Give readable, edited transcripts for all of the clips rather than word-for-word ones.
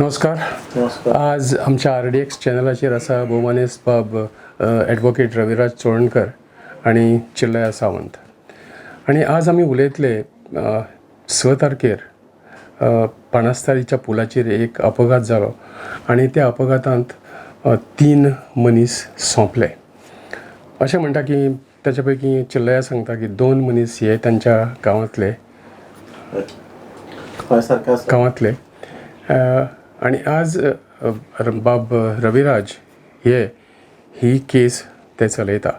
नमस्कार. नमस्कार. आज आमच्या RDX चॅनलाचेर आसा भोवमानेस्त बाब एडवोकेट रविराज चोडणकर आनी चिल्लया सावंत. आनी आज आमी उलयतले 6 तारखेर बाणस्तारीच्या पुलाचेर एक अपघात जालो आनी त्या अपघातांत 3 मनीस सोंपले. अशें म्हणटा की ताच्या पैकी चिल्लया सांगता की 2 मनीस हे तांच्या गांवांतले. हय, सारकें आसा. गांवांतले. आनी आज बाब रविराज हे ही केस ते चलयता.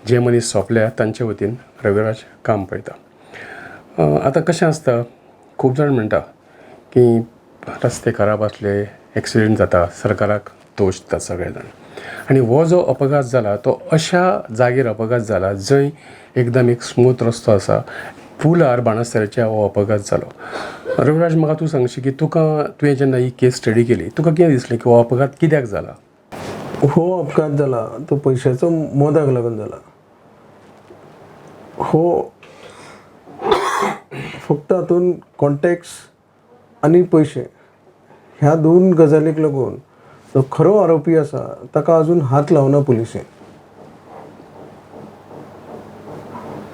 जे मनीस सोंपल्या तांचे वतीन रविराज काम पळयता. आतां कशें आसता, खूब जाण म्हणटा की रस्ते खराब आसले एक्सिडेंट जाता, सरकाराक दोश दिता सगळे जाण. आनी हो जो अपघात जाला तो अशा जागेर अपघात जाला जंय एकदम एक स्मूथ रस्तो आसा. पुलार बाणस्तारीच्या हो अपघात जालो. रविराज, म्हाका तूं सांगशी की तुका तुवें जेन्ना ही केस स्टडी केली तुका कितें दिसलें की हो अपघात कित्याक जाला? हो अपघात जाला तो पयशाचो मोदाक लागून जाला. हो फक्त हातून कॉन्टेक्स आनी पयशे ह्या 2 गजालीक लागून जो खरो आरोपी आसा ताका अजून हात लावना पुलिसेन.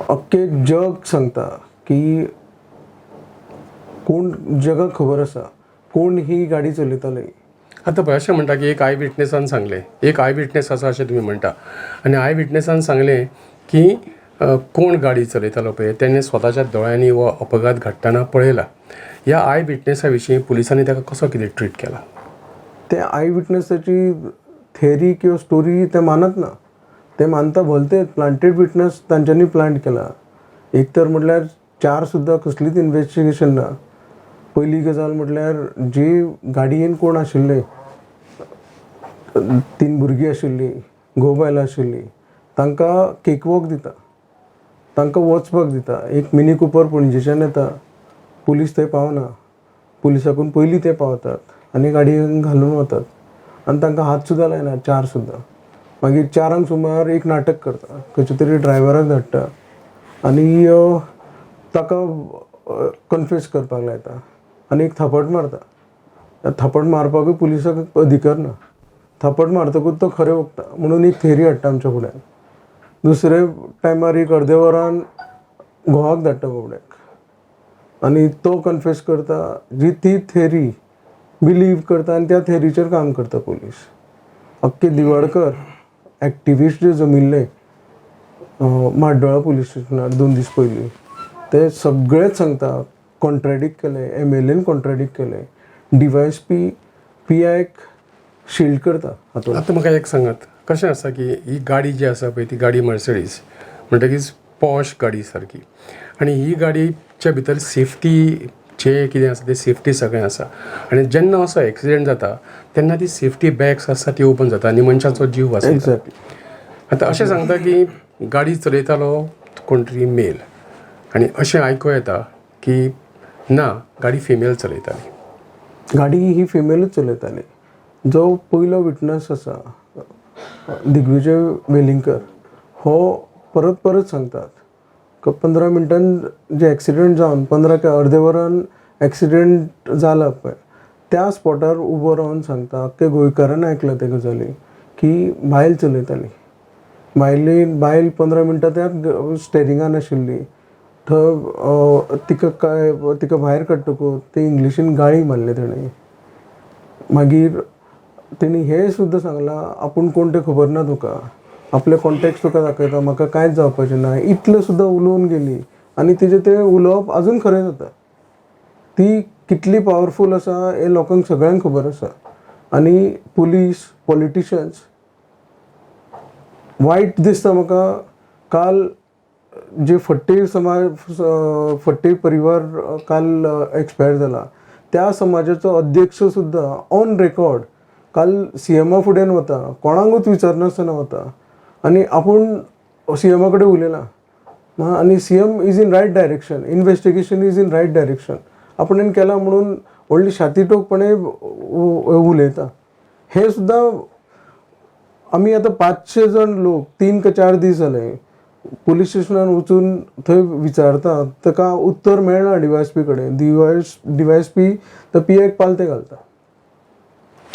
अख्खें जग सांगता की कोण, जगाक खबर आसा कोण ही गाडी चलयताले. आतां पळय, अशें म्हणटा की एक I विटनेसान सांगलें, एक I witness आसा अशें तुमी म्हणटा आनी I विटनेसान सांगलें की कोण गाडी चलयतालो पळय तेणें स्वताच्या दोळ्यांनी हो अपघात घडटना पळयला. ह्या I विटनेसा विशीं पुलिसांनी ताका कसो कितें ट्रीट केला? ते I विटनेसाची थेरी किंवा स्टोरी ते मानत ना. ते मानता भलते प्लांटेड विटनेस तांच्यांनी प्लांट केला. एक तर म्हटल्यार 4 सुद्दां कसलीच इन्वेस्टिगेशन ना. पयली गजाल म्हटल्यार जी गाडयेन कोण आशिल्ले, 3 भुरगीं आशिल्लीं, घोव बायलां आशिल्लीं, तांकां केकवॉक दिता, तांकां वचपाक दिता. एक मिनी कुपर पणजेच्यान येता, पुलीस थंय पावना, पुलिसाकून पयलीं ते पावतात आनी गाडयेन घालून वतात आनी तांकां हात सुद्दां लायना 4 सुद्दां. मागीर 4 सुमार एक नाटक करता, खंयच्या तरी ड्रायव्हराक धाडटा आनी ताका कन्फेस करपाक लायता आनी एक थापट मारता. थापट मारपाकूय पुलिसाक अधिकार ना. थापट मारतकूच तो खरें वखता म्हणून एक थेरी हाडटा आमच्या फुड्यान. दुसरे टायमार एक अर्दे वरान घोवाक धाडटा बाबड्याक आनी तो कन्फेस करता. जी ती थेरी बिलीव करता आनी त्या थेरीचेर काम करता पुलीस. अख्खे दिवाडकर एक्टिविस्ट जे जमिल्ले म्हाड्डोळा पुलीस स्टेशनार 2 दीस पयलीं, ते सगळेच सांगता कॉन्ट्रेडिक्ट केलें, MLAन कॉन्ट्रेडिक्ट केलें, DYSP PIक शिल्ड करता हातूंत. आतां म्हाका एक सांगात, कशें आसा की ही गाडी जी आसा पळय ती गाडी मर्सडीज म्हणटकीच पॉश गाडी सारकी आनी ही गाडीच्या भितर सेफ्टी जे कितें आसा तें सेफ्टी सगळें आसा आनी जेन्ना असो एक्सिडेंट जाता तेन्ना ती सेफ्टी बॅग्स आसा ती ओपन जाता आनी मनशाचो जीव वाचता. एग्जॅक्टली. आतां अशें सांगता की गाडी चलयतालो कोण तरी मेल आनी अशें आयकूं येता की ना, गाडी फिमेल चलयताली. गाडी ही फिमेलूच चलयताली. जो पयलो विटनस आसा दिग्विजय वेलिंगकर, हो परत परत सांगतात 15 मिनटान जे एक्सिडेंट जावन 15 काय अर्दे वरान एक्सिडेंट जाला पळय त्या स्पॉटार उबो रावन सांगता, अख्खे गोंयकारान आयकलां ते गजाली की बायल चलयताली. बायल 15 मिनटां त्या स्टेरिंगान आशिल्ली. थंय तिका काय तिका भायर काडटकूच ते इंग्लिशीन गाळी मारले तेणें. मागीर तेणी हें सुद्दां सांगलां आपूण कोण तें खबर ना तुका, आपले कॉन्टेक्ट तुका दाखयता, म्हाका कांयच जावपाचें ना, इतलें सुद्दां उलोवन गेली आनी तेजें तें उलोवप आजून खरें जाता. ती कितली पावरफूल आसा हें लोकांक सगळ्यांक खबर आसा. आनी पुलीस पॉलिटिशन्स वायट दिसता म्हाका. काल जे फट्टे समाज, फट्टे परिवार काल एक्सपायर जाला, त्या समाजाचो अध्यक्ष सुद्दां ऑन रेकॉर्ड काल CMA फुड्यान वता, कोणाकूच विचारनासतना वता आनी आपूण CMA कडेन उलयला आनी CM is in right direction, investigation is in right direction आपणेन केलां म्हणून व्हडली छाती टोकपणे उलयता. हें सुद्दां आमी आतां 500 जाण लोक 3 का 4 दीस जाले पुलीस स्टेशनान वचून थंय विचारता, ताका उत्तर मेळना DYSP कडेन. DYSP तो PIक पालते घालता.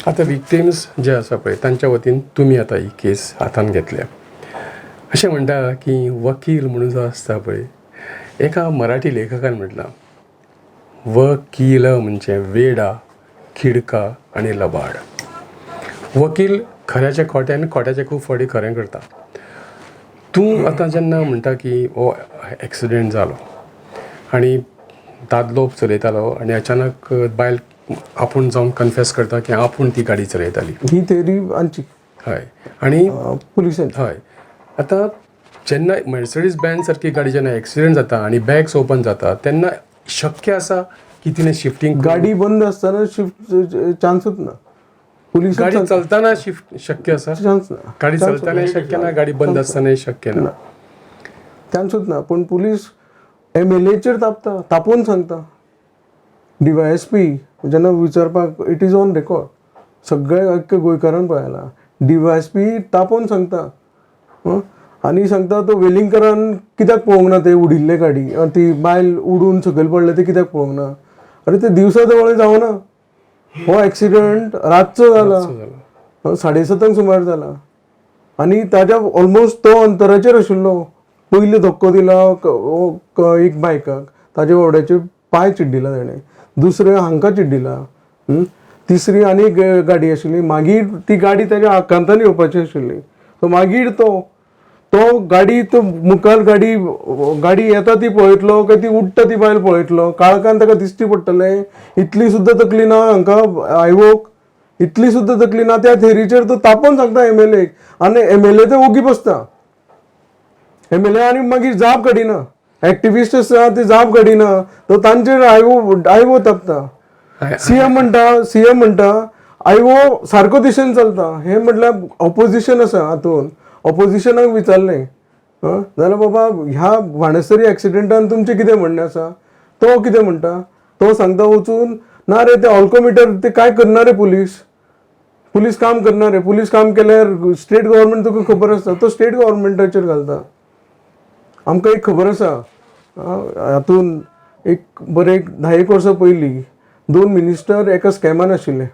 आतां विक्टिम्स जे आसा पळय तांच्या वतीन तुमी आतां ही केस हातान घेतल्या. अशें म्हणटा की वकील म्हणून जो आसता पळय, एका मराठी लेखकान म्हटलां, वकील म्हणजे वेडा, खिडका आनी लबाड. वकील खऱ्याच्या खोटें आनी खोट्याचें खूब फावटी खरें करता. तूं आतां जेन्ना म्हणटा की हो एक्सिडेंट जालो आनी दादलो चलयतालो आनी अचानक बायल आपूण जावन कन्फेस करता की आपूण ती गाडी चलयताली, ही थेरी आमची. हय, आनी पुलिसांची. हय. आतां जेन्ना मर्सडीज बॅन सारकी गाडी जेन्ना एक्सिडेंट जाता आनी बॅग्स ओपन जाता तेन्ना शक्य आसा की तिणें शिफ्टींग गाडी बंद आसतना शिफ्ट चान्सूच ना. पुलीस गाडी चलतना शिफ्ट शक्य आसा? चान्स ना. गाडी चलतनाय शक्य ना, गाडी बंद आसतनाय शक्य ना. चान्सूच ना. पूण पुलीस एमएलएचेर तापता, तापोवन सांगता. डीवायएसपी जेन्ना विचारपाक, it is on record, सगळे अख्खे गोंयकारान पळयला, डीवायएसपी तापोवन सांगता. आनी सांगता तो वेलिंगकरान कित्याक पळोवंक ना ते उडिल्ले गाडी, ती बायल उडून सकयल पडले ते कित्याक पळोवंक ना. अरे ते दिवसा जवळ जावना, हो एक्सिडंट रातचो जाला, 7:30 सुमार जाला आनी ताज्या ऑलमोस्ट तो अंतराचेर आशिल्लो. पयलीं धक्को दिला एक बायकाक, ताजे बावड्याचे पांय चिड्डिला तेणें, दुसरें हांकां चिड्डिला, तिसरी आनी एक गाडी आशिल्ली, मागीर ती गाडी ताज्या आकांतान येवपाची आशिल्ली. सो मागीर तो तो गाडी तो मुखार गाडी गाडी येता ती पळयतलो काय ती उडटा ती बायल पळयतलो, काळखान ताका दिश्टी पडटलें. इतली सुद्दां तकली ना हांकां आयवोक, इतली सुद्दां तकली ना. त्या थेरीचेर तो तापोवन सांगता एमएलए, आनी एमएलए ते ओगी बसता. एमएलए आनी मागीर जाप काडिना, एक्टिविस्ट आसा ते जाप काडिना, तो तांचेर आयवो आयवो तापता. सीएम म्हणटा, सीएम म्हणटा आयवो सारको दिशेन चलता. हे म्हटल्यार ऑपोजिशन आसा, हातून ऑपोजिशनाक विचारलें जाल्यार बाबा ह्या बाणस्तारी एक्सिडेंटान तुमचें कितें म्हणणें आसा, तो कितें म्हणटा, तो सांगता वचून ना रे ते ऑल्कोमिटर ते काय करना रे, पुलीस पुलीस काम करना रे, पुलीस काम केल्यार स्टेट गव्हर्मेंट तुका खबर आसता, तो स्टेट गव्हर्मेंटाचेर घालता. आमकां एक खबर आसा, हातून एक बरें एक 10 वर्सां पयलीं 2 मिनिस्टर एका स्कॅमान आशिल्ले.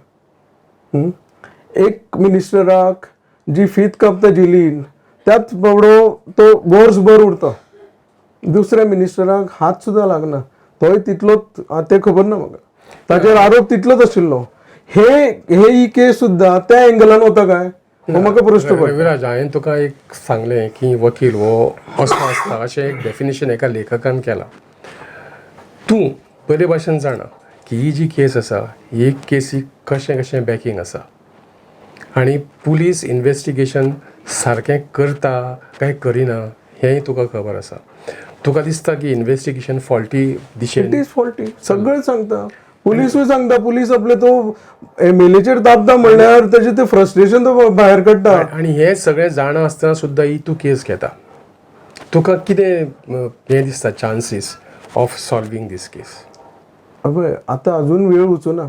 एक मिनिस्टराक जी फीत कापता जेलीन त्याच बाबडो तो वर्सभर उरता, दुसऱ्या मिनिस्टराक हात सुद्दां लागना, तोय तितलोच, तें खबर ना म्हाका, ताचेर आरोप तितलोच आशिल्लो. हे हे ही केस सुद्दां त्या एंगलान वता काय हो म्हाका प्रश्न पडटा. रविराज, हांवें तुका एक सांगलें की वकील हो असो आसता अशें एक डेफिनेशन एका लेखकान केलां. तूं बरे भाशेन जाणा की ही जी केस आसा ही केसी कशें कशें बॅकींग आसा आनी पुलीस इन्वेस्टिगेशन सारकें करता काय करिना हेंय तुका खबर आसा. तुका दिसता की इन्वेस्टिगेशन फॉल्टी दिशेन? It is faulty, सगळें सांगता, पुलिसूय सांगता. पुलीस आपले तो एमएलएचेर तापता म्हणल्यार तेजें तें फ्रस्ट्रेशन तो भायर काडटा. आनी हें सगळें जाणा आसतना सुद्दां ही तूं केस घेता, तुका कितें हें दिसता chances of solving this case? अबय आतां अजून वेळ वचूना.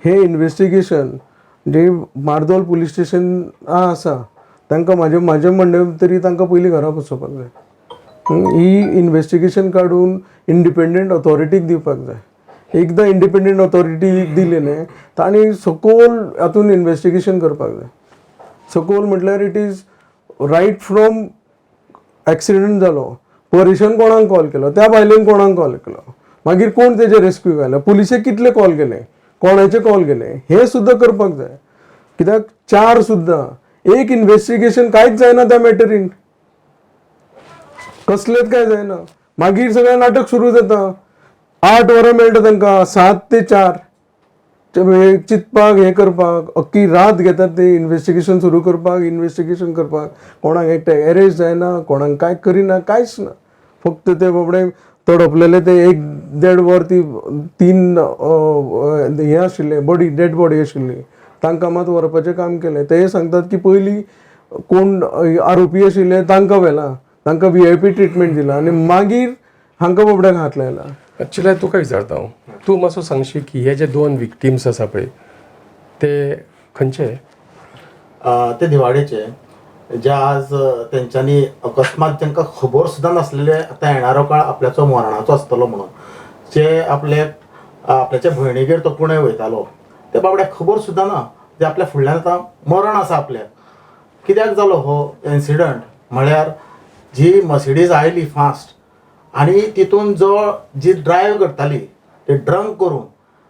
हें इन्वेस्टिगेशन जे मार्दोल पुलीस स्टेशन आसा तांकां म्हाजें म्हाजें म्हणणें तरी तांकां पयलीं घरा बसोवपाक जाय. ही इन्वेस्टिगेशन काडून इंडिपेंडंट ऑथॉरिटीक दिवपाक जाय. एकदां इंडिपेंडंट ऑथॉरिटी दिली न्ही तांणी सकोल हातून इन्वेस्टिगेशन करपाक जाय. सकोल म्हटल्यार it is right from accident जालो, परेशान कोणाक कॉल केलो, त्या बायलेन कोणाक कॉल केलो, मागीर कोण तेजे रेस्क्यू आयलो, पुलिसेक कितले कॉल केले, कोणाचे कॉल केले, हे सुद्दां करपाक जाय. कित्याक चार सुद्दां एक इन्वेस्टिगेशन कांयच जायना त्या मॅटरीन, कसलेच काय जायना. मागीर सगळें नाटक सुरू जाता. 8 वरां मेळटा तांकां, 7 ते 4 चिंतपाक हें करपाक, अख्खी रात घेतात ते इन्वेस्टिगेशन सुरू करपाक, इन्वेस्टिगेशन करपाक. कोणाक एकटे एरेस्ट जायना, कोणाक कांय करिना, कांयच ना. फक्त ते बाबडे तडपलेले ते 1-1.5 वर ती 3 हे आशिल्ले बॉडी, डेड बॉडी आशिल्ली, तांकां मात व्हरपाचें काम केलें. ते सांगतात की पयलीं कोण आरोपी आशिल्ले तांकां व्हेला, तांकां VIP treatment दिला आनी मागीर हांकां बाबड्यांक हात लायला. एक्चुअली तुका विचारता हांव, तूं मातसो सांगशी की हे जे 2 विक्टिम्स आसा पळय ते खंयचे? ते दिवाडेचे, जे आज तेंच्यांनी अकस्मात तांकां खबर सुद्दां नासलेले आतां येणारो काळ आपल्याचो मरणाचो आसतलो म्हणून, जे आपले आपल्याच्या भयणीगेर तो पुणे वयतालो, ते बाबड्याक खबर सुद्दां ना. जे आपल्या फुडल्यान आतां मरण आसा आपल्याक. कित्याक जालो हो इन्सिडंट म्हळ्यार जी मर्सिडीज आयली फास्ट आनी तितून जो जी ड्रायव करताली ते ड्रंक करून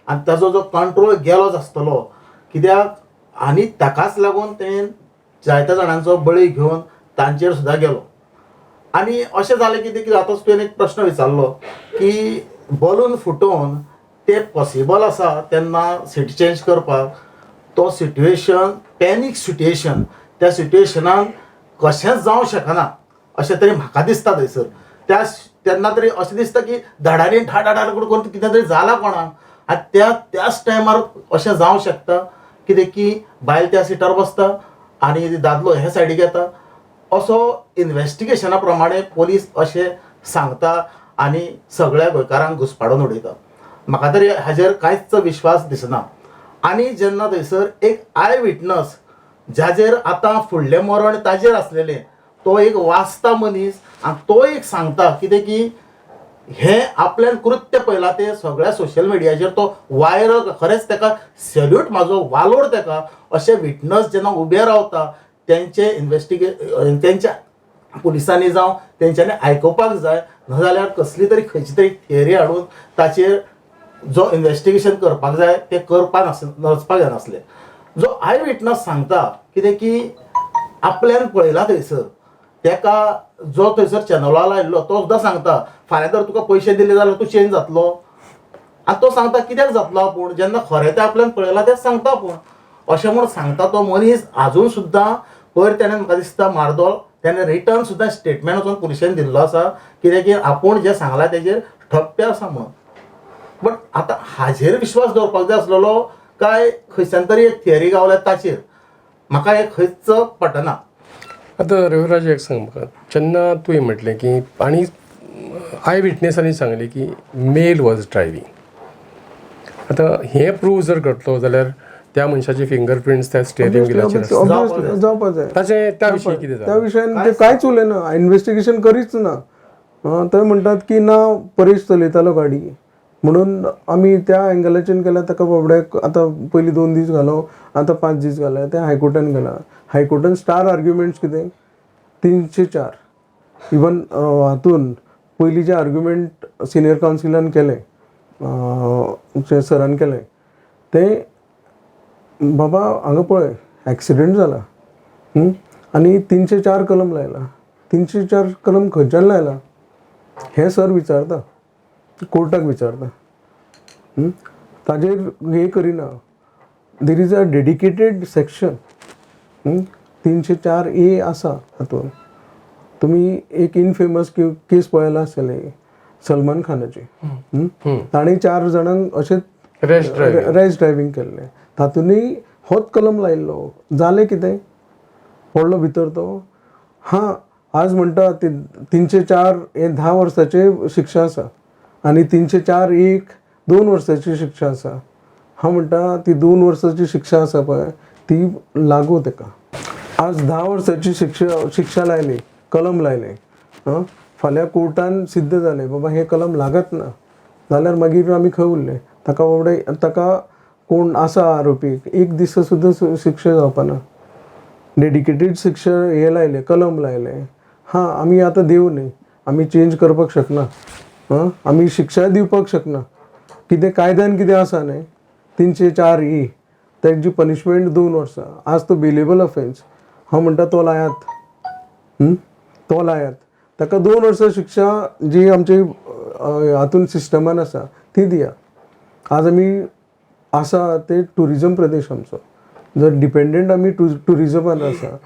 आनी ताजो जो कंट्रोल गेलोच आसतलो कित्याक, आनी ताकाच लागून तेणेन जायत्या जाणांचो बळी घेवन तांचेर सुद्दां गेलो. आनी अशें जालें कितें की आतांच तुवें एक प्रश्न विचारलो की बलून फुटोवन ते पॉसिबल आसा तेन्ना सीट चेंज करपाक, तो सिट्युएशन पॅनीक सिट्युएशन, त्या सिट्युएशनान कशेंच जावं शकना अशें तरी म्हाका दिसता थंयसर. त्या तेन्ना तरी अशें दिसता की धडांनी ढाढाढाड करून कितें तरी जालां कोणाक, आनी त्या त्याच टायमार अशें जावं शकता कितें की बायल त्या सिटार बसता आनी दादलो हे सायडीक येता. असो इन्वेस्टिगेशना प्रमाणे पोलीस अशें सांगता आनी सगळ्या गोंयकारांक घुसपाडून उडयता. म्हाका तरी हाजेर कांयच विश्वास दिसना. आनी जेन्ना थंयसर एक I witness जाजेर आतां फुडलें मरण ताजेर आसलेलें, तो एक वाचता मनीस आनी तो एक सांगता कितें की हें आपल्यान कृत्य पळयलां तें सगळ्या सोशल मिडियाचेर तो वायरल, खरेंच ताका सॅल्यूट, म्हाजो वालोर ताका. अशे विटनस जेन्ना उबे रावता तेंचे तेंच्या पुलिसांनी जावं तेंच्यांनी आयकुपाक जाय, नाजाल्यार कसली तरी खंयची तरी थियरी हाडून ताचेर जो इन्वेस्टिगेशन करपाक जाय तें करपाक वचपाक जायनासलें. जो I witness सांगता कितें की आपल्यान पळयलां थंयसर, तेका जो थंयसर चॅनलार आयिल्लो तो सुद्दां सांगता फाल्यां जर तुका पयशे दिले जाल्यार तूं चेंज जातलो. आनी तो सांगता कित्याक जातलो आपूण, जेन्ना खरें तें आपल्यान पळयलां तें सांगता आपूण, अशें म्हूण सांगता तो मनीस. आजून सुद्दां पयर तेणें म्हाका दिसता मार्दोल तेणें रिटर्न सुद्दां स्टेटमेंट वचून पुलिशेन दिल्लो आसा कित्याक की आपूण जें सांगलां तेजेर ठप्पे आसा म्हणून. बट आतां हाजेर विश्वास दवरपाक जाय आसलेलो काय खंयच्यान तरी एक थियरी गावल्या ताचेर, म्हाका हें खंयच पटना. आतां रविराज एक सांग म्हाका, जेन्ना तुवें म्हटलें की आनी I विटनेसांनी सांगलें की मेल वॉज ड्रायवींग, आतां हें प्रूव जर घडलो जाल्यार त्या मनशाचे फिंगर प्रिंट्स त्या स्टेरिंग व्हिलाचेर आसता, जावपा जाय. ताचें त्या विशीं कितें त्या जालें? विशयान ते कांयच उलयना, इन्वेस्टिगेशन करीच ना. ते म्हणटात की ना परेश चलयतालो गाडी म्हणून आमी त्या एंगलाचेर केल्या ताका बाबड्याक आतां पयलीं 2 दीस घालो, आतां 5 दीस घाले. ते हायकोर्टान गेला, हायकोर्टान स्टार आर्ग्युमेंट्स कितें 304 इवन हातून पयलीं जे आर्ग्युमेंट सिनियर कावन्सिलान केलें, जे सरान केलें तें बाबा हांगा पळय एक्सिडंट जाला आनी 304 कलम लायला, 304 कलम खंयच्यान लायला हें सर विचारता, कोर्टाक विचारता. ताजेर हें करिना. There is a dedicated section 304A आसा. हातून तुमी एक इनफेमस केस पळयला आसतलें सलमान खानाची, ताणें 4 जाणांक अशेंच रॅश ड्रायव्हींग केल्लें, तातूंतय होच कलम लायिल्लो. जालें कितें, पडलो भितर तो. हां, आज म्हणटा 304 हे 10 वर्सांचे शिक्षा आसा आनी 304(1) 2 वर्सांची शिक्षा आसा. हांव म्हणटा ती 2 वर्सांची शिक्षा आसा पळय ती लागू तेका. आज 10 वर्सांची शिक्षा लायली, कलम लायलें, आं फाल्यां कोर्टान सिद्ध जालें बाबा हें कलम लागत ना जाल्यार मागीर आमी खंय उरले? ताका बाबडे ताका कोण आसा आरोपी एक दीस सुद्दां शिक्षा जावपाना. डेडिकेटेड शिक्षा हें लायलें, कलम लायलें. हां, आमी आतां देव न्ही, आमी चेंज करपाक शकना, आं आमी शिक्षा दिवपाक शकना. कितें कायद्यान कितें आसा न्ही 304E तेजी पनिशमेंट 2 वर्सां. आज तो बेलेबल ऑफेन्स, हांव म्हणटा तो लायात, तो लायात ताका 2 वर्सां शिक्षा जी आमची हातून सिस्टमान आसा ती दिया. आज आमी आसा ते ट्युरिजम प्रदेश आमचो, जर डिपेंडंट आमी ट्युरिजमान आसा,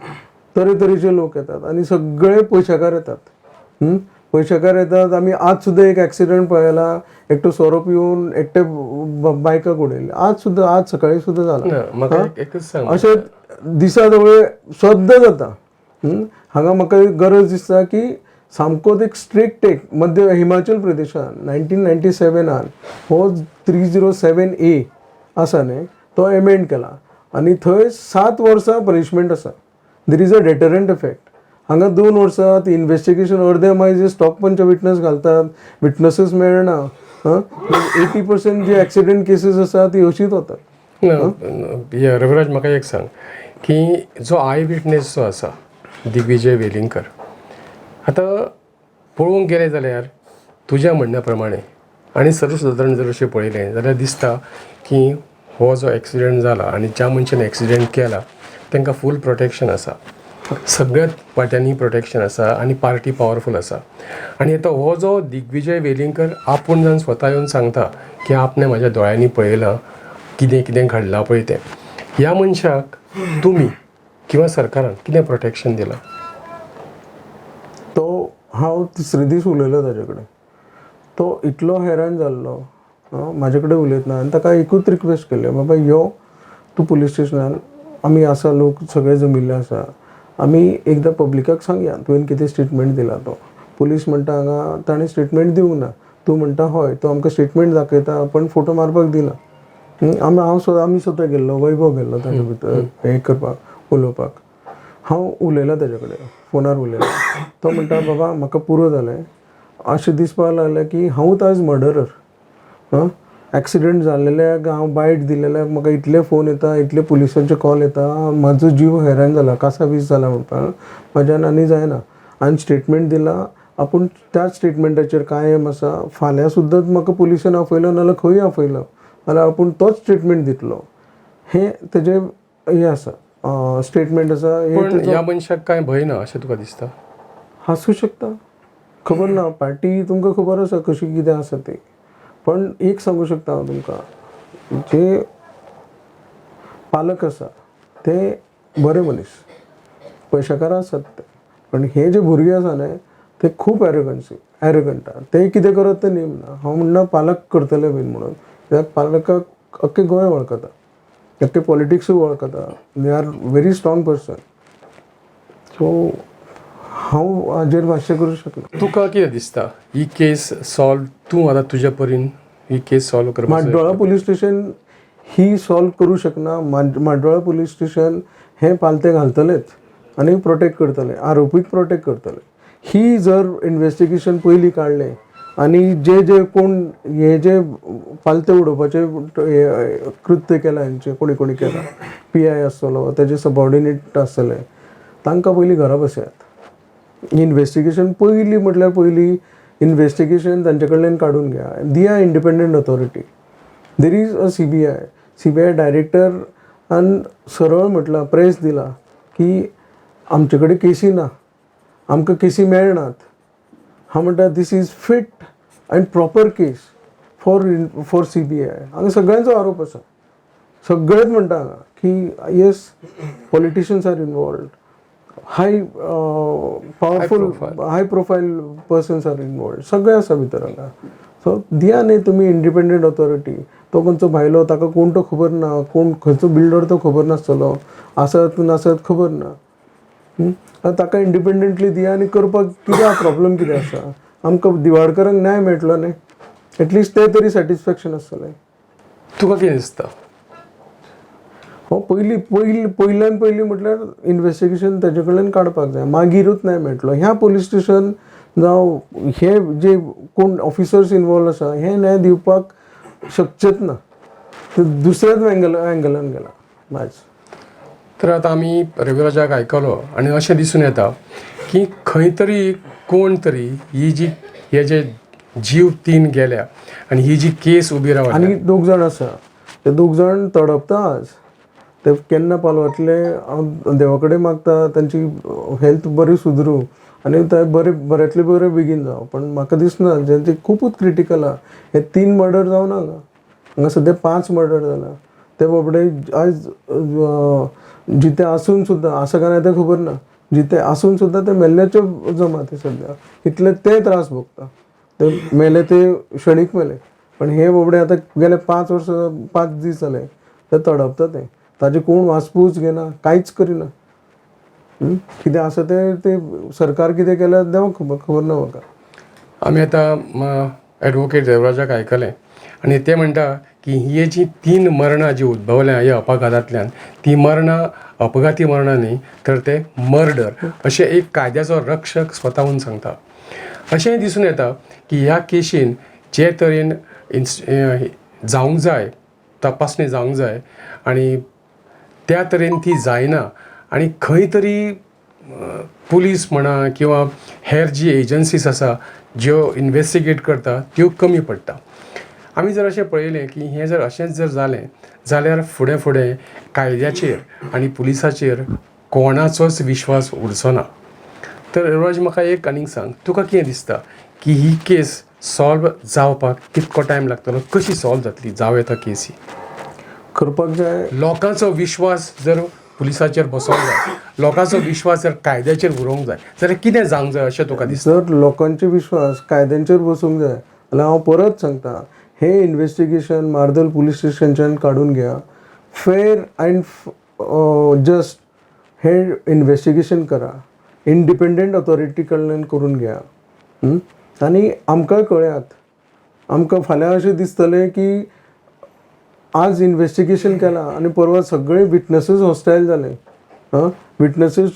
तरेतरेचे लोक येतात आनी सगळे पयशेकार येतात, पयशेकार येतात. आमी आज सुद्दां एक एक्सिडंट पळयला, एकटो सोरो पिवन एकटे बायकाक उडयले. आज सुद्दां, आज सकाळी सुद्दां जाला. म्हाका एकच सांग, अशें दिसा जवळ सद्दां जाता. हांगा म्हाका गरज दिसता की सामकोच एक स्ट्रिक्ट एक मध्य हिमाचल प्रदेशान 1997 हो 307A आसा न्ही तो एमेंड केला आनी थंय 7 वर्सां पनिशमेंट आसा. There is a deterrent effect. हांगा 2 वर्सां ती इन्वेस्टिगेशन अर्दे मागीर जे स्टॉप पंच विटनस घालतात, विटनसीस मेळना. 80% जे एक्सिडंट केसीस आसा ती अशीच वतात. ना, हे रविराज, म्हाका एक सांग की जो I witness जो आसा दिग्विजय वेलिंगकर, आतां पळोवंक गेलें जाल्यार तुज्या म्हणण्या प्रमाणे आनी सर्वसादारण जर अशें पळयलें जाल्यार दिसता की हो जो एक्सिडंट जाला आनी ज्या मनशान एक्सिडंट केला तांकां फूल प्रोटेक्शन आसा, सगळ्यात वाट्यांनी प्रोटेक्शन आसा आनी पार्टी पावरफूल आसा. आनी आतां हो जो दिग्विजय वेलिंगकर आपूण जावन स्वता येवन सांगता की आपणें म्हाज्या दोळ्यांनी पळयलां कितें कितें घडलां पळय तें, ह्या मनशाक तुमी किंवा सरकारान कितें प्रोटेक्शन दिलां? तो हांव तिसरे दीस उलयलो ताजे कडेन, तो इतलो हैराण जाल्लो म्हाजे कडेन उलयतना. आनी ताका एकूच रिक्वेस्ट केल्लें, बाबा यो तूं पुलीस स्टेशनान, आमी आसा, लोक सगळे जमिल्ले आसा, आमी एकदां पब्लिकाक सांगया तुवें कितें स्टेटमेंट दिला तो. पुलीस म्हणटा हांगा ताणें स्टेटमेंट दिवंक ना, तूं म्हणटा हय, तो आमकां स्टेटमेंट दाखयता पण फोटो मारपाक दिना. आमी हांव स्वता, आमी स्वता गेल्लो, वैभव गेल्लो ताजे भितर हें करपाक, उलोवपाक. हांव उलयलां ताजे कडेन, फोनार उलयलां. तो म्हणटा, बाबा म्हाका पुरो जालें, अशें दिसपाक लागलें की हांवूच आयज मर्डरर. आं, एक्सिडंट जाल्लेल्याक हांव बायट दिलेल्याक म्हाका इतले फोन येता, इतले पुलिसांचे कॉल येता, म्हाजो जीव हैराण जाला, कासावीस जाला म्हणपाक म्हाज्यान आनी जायना. आनी स्टेटमेंट दिला आपूण त्याच स्टेटमेंटाचेर कायम आसा. फाल्यां सुद्दां म्हाका पुलिसान आपयलो नाल्यार खंय आपयलो जाल्यार आपूण तोच स्टेटमेंट दितलो, हें तेजें हें आसा, स्टेटमेंट आसा हें. पण ह्या मनशाक कांय भंय ना अशें तुका दिसता? आसूं शकता, खबर ना. पार्टी तुमकां खबर आसा कशी कितें आसा ती. पण एक सांगू शकता हांव तुमकां, जे पालक आसा ते बरे मनीस, पयशेकार आसात ते, पण हे जे भुरगे आसा न्हय ते खूब एरोगन्सी एरोगंट आहा. ते कितें करत ते नेम ना. हांव म्हणना पालक करतले बीन म्हणून, कित्याक पालकाक अख्खें गोंय वळखता, अख्खें पॉलिटिक्सूय वळखता, they are very strong person. So हांव हाजेर भाश्य करूं शकना. तुका कितें दिसता, ही केस सॉल्व तूं आतां तुज्या परीन ही केस सॉल्व करपाक? म्हाड्डोळा पुलीस स्टेशन ही सॉल्व करूं शकना. म्हाड्डोळा पुलीस स्टेशन हें पालते घालतलेच आनी प्रोटेक्ट करतले, आरोपीक प्रोटेक्ट करतले. ही जर इन्वेस्टिगेशन पयलीं काडलें आनी जे जे कोण हे जे पालते उडोवपाचें हे कृत्य केलां, हेंचें कोणी कोणी केलां, पीआय आसतलो, तेजे सबॉर्डिनेट आसतले, तांकां पयलीं घरा बसयात. इन्वेस्टिगेशन पयलीं म्हटल्यार पयलीं इन्वेस्टिगेशन तांचे कडल्यान काडून घ्या, दिया independent authority. There is a CBI. CBI डायरेक्टरान सरळ म्हटलां, प्रेस दिला की आमचे कडेन केसी ना, आमकां केसी मेळनात. हांव म्हणटा, this is fit and proper case for CBI. हांगा सगळ्यांचो आरोप आसा, सगळेच म्हणटा हांगा की yes, politicians are involved, high powerful, high profile persons are involved, सगळे आसा भितर हांगा. सो दिया न्ही तुमी इंडिपेंडंट ऑथॉरिटी. तो खंयचो भायलो, ताका कोण तो खबर ना, कोण खंयचो बिल्डर तो खबर नासतलो, आसत नासत खबर ना. आतां ताका इंडिपेंडंटली दिया आनी करपाक कितें प्रॉब्लम कितें आसा? आमकां दिवाडकरांक न्याय मेळटलो न्ही, एटलिस्ट तें तरी सॅटिस्फॅक्शन आसतलें. तुका कितें दिसता? हो, पयलीं पयलीं पयल्यान पयलीं म्हटल्यार इन्वेस्टिगेशन ताजे कडल्यान काडपाक जाय, मागीरूच न्याय मेळटलो. ह्या पुलीस स्टेशन जावं हे जे कोण ऑफिसर्स इनवॉल्व आसा, हे न्याय दिवपाक शकचेच ना. ते दुसऱ्याच एंगलान गेला बाज. तर आतां आमी रविराजाक आयकलो आनी अशें दिसून येता की खंय तरी कोण तरी ही जी हे जे जीव तीन गेल्या आनी ही जी केस उबी रावल्या. आनी दोग जाण आसा, ते दोग जाण तडपता आज. ते केन्ना पालवतले हांव देवा कडेन मागता, तांची हेल्थ बरी सुदरूं आनी ते बरे बऱ्यांतले बरे बेगीन जावं. पण म्हाका दिसना, जेंचे खुबूच क्रिटिकल आहा. हे तीन मर्डर जावना हांगा, हांगा सद्या पांच मर्डर जाला. ते बाबडे आयज जिते आसून सुद्दां आसा काय ना तें खबर ना, जिते आसून सुद्दां ते मेल्ल्याचे जमा ते सद्या, इतले ते त्रास भोगता. ते मेले ते क्षणीक मेले, पण हे बाबडे आतां गेले 5 वर्सां, 5 दीस जाले ते तडपता. ते ताजे कोण वासपूस घेना, कांयच करिना. कितें आसा तें ते सरकार कितें केल्यार देवाक खबर, खबर ना म्हाका. आमी आतां एडवोकेट देवराजाक आयकलें आनी ते म्हणटा की ही जी तीन मरणां जी उद्भवल्या ह्या अपघातांतल्यान, ती मरणां अपघाती मरणां न्ही तर ते मर्डर, अशें एक कायद्याचो रक्षक स्वताहून सांगता. अशेंय दिसून येता की ह्या केशीन जे तरेन जावंक जाय. तपासणी जावंक जाय आनी त्या तरेन ती जायना आनी खंय तरी पुलीस म्हणा किंवा हेर जी एजन्सीज आसा ज्यो इनवेस्टिगेट करता त्यो कमी पडटा. आमी जर अशें पळयलें की हें जर अशेंच जर जालें जाल्यार फुडें फुडें कायद्याचेर आनी पुलिसाचेर कोणाचोच विश्वास उरचो ना. तर रविराज, म्हाका एक आनीक सांग, तुका कितें दिसता की ही केस सॉल्व जावपाक कितको टायम लागतलो, कशी सॉल्व जातली, जावं येता केस ही? करपाक जाय. लोकांचो विश्वास जर पुलिसाचेर बसोंक जाय, लोकांचो विश्वास जर कायद्याचेर उरोवंक जाय जाल्यार कितें जावंक जाय अशें तुका दिसता? जर लोकांचे विश्वास कायद्यांचेर बसूंक जाय जाल्यार हांव परत सांगता, हें इन्वेस्टिगेशन मार्दोल पुलीस स्टेशनच्यान काडून घेया. फेर अँड जस्ट हें इन्वेस्टिगेशन करा, इंडिपेंडंट ऑथॉरिटी कडल्यान करून घेया. आनी आमकां कळयात, आमकां फाल्यां अशें दिसतलें की आज इन्वेस्टिगेशन केलां आनी परवां सगळे विटनसीस हॉस्टायल जाले, आं, विटनसीस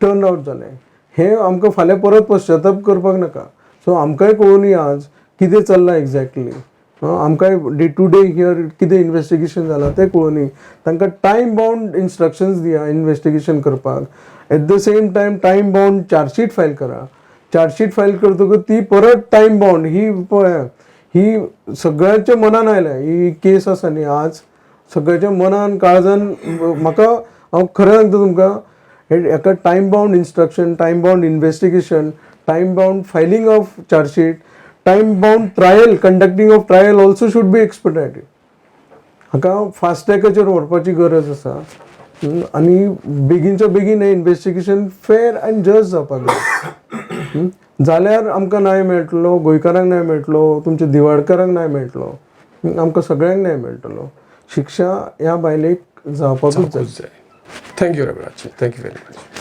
टर्न आवट जाले, हें आमकां फाल्यां परत पश्चाताप करपाक नाका. सो आमकांय कळुनी आज कितें चल्लां एग्जॅक्टली, आमकांय डे टू डे here कितें इन्वेस्टिगेशन जालां तें कळुनी. तांकां टायम बावंड इन्स्ट्रक्शन्स दिया इन्वेस्टिगेशन करपाक. At the same time, time bound chargesheet file करा. चार्जशीट फायल करतकूच ती परत टायम बावंड. ही पळया, ही सगळ्यांच्या मनान आयल्या ही केस आसा न्ही, आज सगळ्याच्या मनान काळजान. म्हाका, हांव खरें सांगता तुमकां, हेका time bound instruction, time bound investigation, time bound filing of chargesheet, time bound trial, conducting of trial also should be expedited. हाका फास्ट ट्रॅकाचेर व्हरपाची गरज आसा. आनी बेगीनच्या बेगीन हें इन्वेस्टिगेशन फेर आनी जस्ट जावपाक जाय. जाल्यार आमकां न्याय मेळटलो, गोंयकारांक न्याय मेळटलो, तुमच्या दिवाडकारांक न्याय मेळटलो, आमकां सगळ्यांक न्याय मेळटलो. शिक्षा ह्या बायलेक जावपाकूच जाय. Thank you Raviraj, thank you very much.